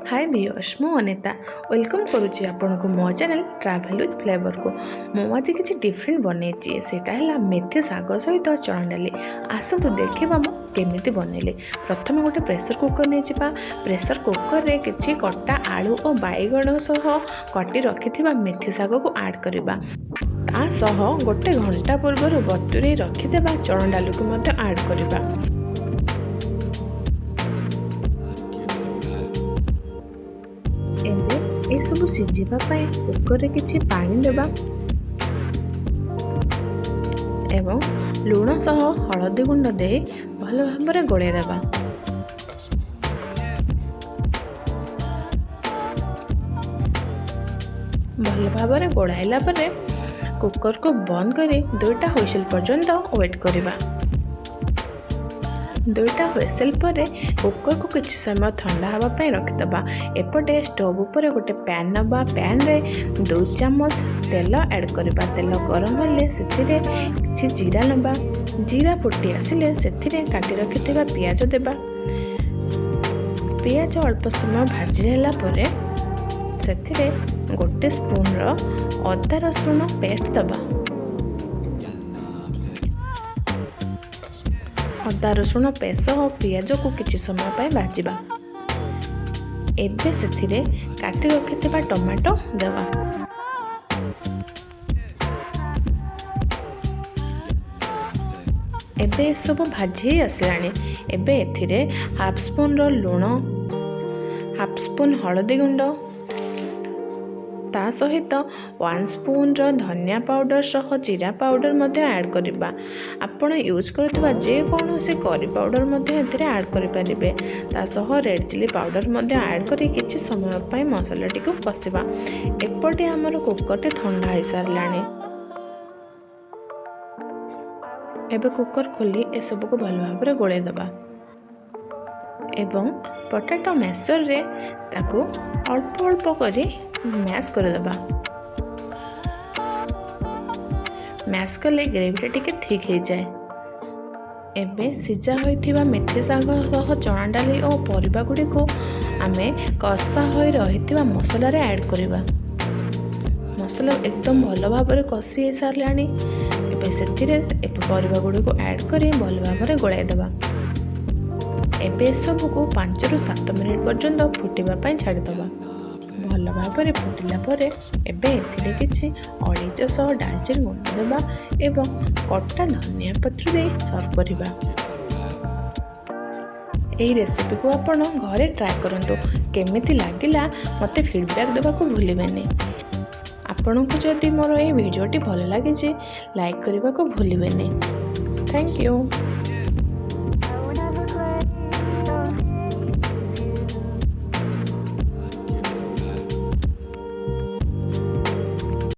ହାଏ viewers, ମୁଁ Anita welcome କରୁଛି ଆପଣଙ୍କୁ ମୋ ଚ୍ୟାନେଲ୍ ଟ୍ରାଭେଲ୍ ୱିଥ୍ ଫ୍ଲେଭର୍କୁ। ମୁଁ ଆଜି କିଛି ଡିଫରେଣ୍ଟ ବନେଇଛି। ସେଇଟା ହେଲା ମେଥି ଶାଗ ସହିତ ଚଣା ଡାଲି। ଆସନ୍ତୁ ଦେଖିବା ମୁଁ କେମିତି ବନେଇଲି। ପ୍ରଥମେ ଗୋଟେ ପ୍ରେସର୍ କୁକର୍ ନେଇଯିବା। ପ୍ରେସର୍ କୁକର୍ରେ କିଛି କଟା ଆଳୁ ଓ ବାଇଗଣ ସହ କାଟି ରଖିଥିବା ମେଥି ଶାଗକୁ ଆଡ଼୍ କରିବା। ତା ସହ ଗୋଟେ ଘଣ୍ଟା ପୂର୍ବରୁ ବତୁରେଇ ରଖିଥିବା ଚଣା ଡାଲିକୁ ମଧ୍ୟ ଆଡ଼୍ କରିବା। ଏବେ ଏସବୁ ସିଝିବା ପାଇଁ କୁକର୍ରେ କିଛି ପାଣି ଦେବା ଏବଂ ଲୁଣ ସହ ହଳଦୀ ଗୁଣ୍ଡ ଦେଇ ଭଲ ଭାବରେ ଗୋଳେଇ ଦେବା। ଭଲ ଭାବରେ ଗୋଳାଇଲା ପରେ କୁକର୍କୁ ବନ୍ଦ କରି 2ଟା ହୁଇସିଲ୍ ପର୍ଯ୍ୟନ୍ତ ୱେଟ୍ କରିବା। 2ଟା ହୁଇସିଲ୍ ପରେ କୁକର୍କୁ କିଛି ସମୟ ଥଣ୍ଡା ହେବା ପାଇଁ ରଖିଦେବା। ଏପଟେ ଷ୍ଟୋଭ୍ ଉପରେ ଗୋଟେ ପ୍ୟାନ୍ ନେବା। ପ୍ୟାନ୍ରେ 2 ଚାମଚ ତେଲ ଆଡ଼୍ କରିବା। ତେଲ ଗରମ ହେଲେ ସେଥିରେ କିଛି ଜିରା ନେବା। ଜିରା ଫୁଟି ଆସିଲେ ସେଥିରେ କାଟି ରଖିଥିବା ପିଆଜ ଦେବା। ପିଆଜ ଅଳ୍ପ ସମୟ ଭାଜି ହେଲା ପରେ ସେଥିରେ 1 ସ୍ପୁନ୍ର ଅଦା ରସୁଣ ପେଷ୍ଟ ଦେବା। ଅଦା ରସୁଣ ପେଷ୍ଟ ସହ ପିଆଜକୁ କିଛି ସମୟ ପାଇଁ ଭାଜିବା। ଏବେ ସେଥିରେ କାଟି ରଖିଥିବା ଟମାଟୋ ଦେବା। ଏବେ ଏସବୁ ଭାଜି ହେଇ ଆସିଲାଣି। ଏବେ ଏଥିରେ ହାଫ୍ ସ୍ପୁନ୍ର ଲୁଣ, ହାଫ୍ ସ୍ପୁନ୍ ହଳଦୀ ଗୁଣ୍ଡ, ତା ସହିତ 1 ସ୍ପୁନ୍ର ଧନିଆ ପାଉଡ଼ର ସହ ଜିରା ପାଉଡ଼ର ମଧ୍ୟ ଆଡ଼୍ କରିବା। ଆପଣ ୟୁଜ୍ କରୁଥିବା ଯେକୌଣସି କରି ପାଉଡ଼ର ମଧ୍ୟ ଏଥିରେ ଆଡ଼୍ କରିପାରିବେ। ତା ସହ ରେଡ଼୍ ଚିଲି ପାଉଡ଼ର ମଧ୍ୟ ଆଡ଼୍ କରି କିଛି ସମୟ ପାଇଁ ମସଲାଟିକୁ କଷିବା। ଏପଟେ ଆମର କୁକର୍ଟି ଥଣ୍ଡା ହୋଇସାରିଲାଣି। ଏବେ କୁକର୍ ଖୋଲି ଏସବୁକୁ ଭଲ ଭାବରେ ଗୋଳେଇ ଦେବା ଏବଂ ପଟାଟୋ ମ୍ୟାସରରେ ତାକୁ ଅଳ୍ପ ଅଳ୍ପ କରି ମ୍ୟାଶ୍ କରିଦେବା। ମ୍ୟାଶ୍ କଲେ ଗ୍ରେଭିଟା ଟିକେ ଥିକ୍ ହେଇଯାଏ। ଏବେ ସିଝା ହୋଇଥିବା ମେଥି ଶାଗ ସହ ଚଣା ଡାଲି ଓ ପରିବା ଗୁଡ଼ିକୁ ଆମେ କଷା ହୋଇ ରହିଥିବା ମସଲାରେ ଆଡ଼୍ କରିବା। ମସଲା ଏକଦମ ଭଲ ଭାବରେ କଷି ହେଇସାରିଲାଣି। ଏବେ ସେଥିରେ ପରିବା ଗୁଡ଼ିକୁ ଆଡ଼୍ କରି ଭଲ ଭାବରେ ଗୋଳାଇ ଦେବା। ଏବେ ଏସବୁକୁ 5ରୁ 7 ମିନିଟ୍ ପର୍ଯ୍ୟନ୍ତ ଫୁଟିବା ପାଇଁ ଛାଡ଼ିଦେବା। ଭଲ ଭାବରେ ଫୁଟିଲା ପରେ ଏବେ ଏଥିରେ କିଛି ଅଳେଇଚ ସହ ଡାଲଚିନି ଗୁଣ୍ଡ ଦେବା ଏବଂ କଟା ଧନିଆ ପତ୍ର ଦେଇ ସର୍ଭ କରିବା। ଏହି ରେସିପିକୁ ଆପଣ ଘରେ ଟ୍ରାଏ କରନ୍ତୁ। କେମିତି ଲାଗିଲା ମୋତେ ଫିଡ଼ବ୍ୟାକ୍ ଦେବାକୁ ଭୁଲିବେନି। ଆପଣଙ୍କୁ ଯଦି ମୋର ଏହି ଭିଡ଼ିଓଟି ଭଲ ଲାଗିଛି, ଲାଇକ୍ କରିବାକୁ ଭୁଲିବେନି। Thank you.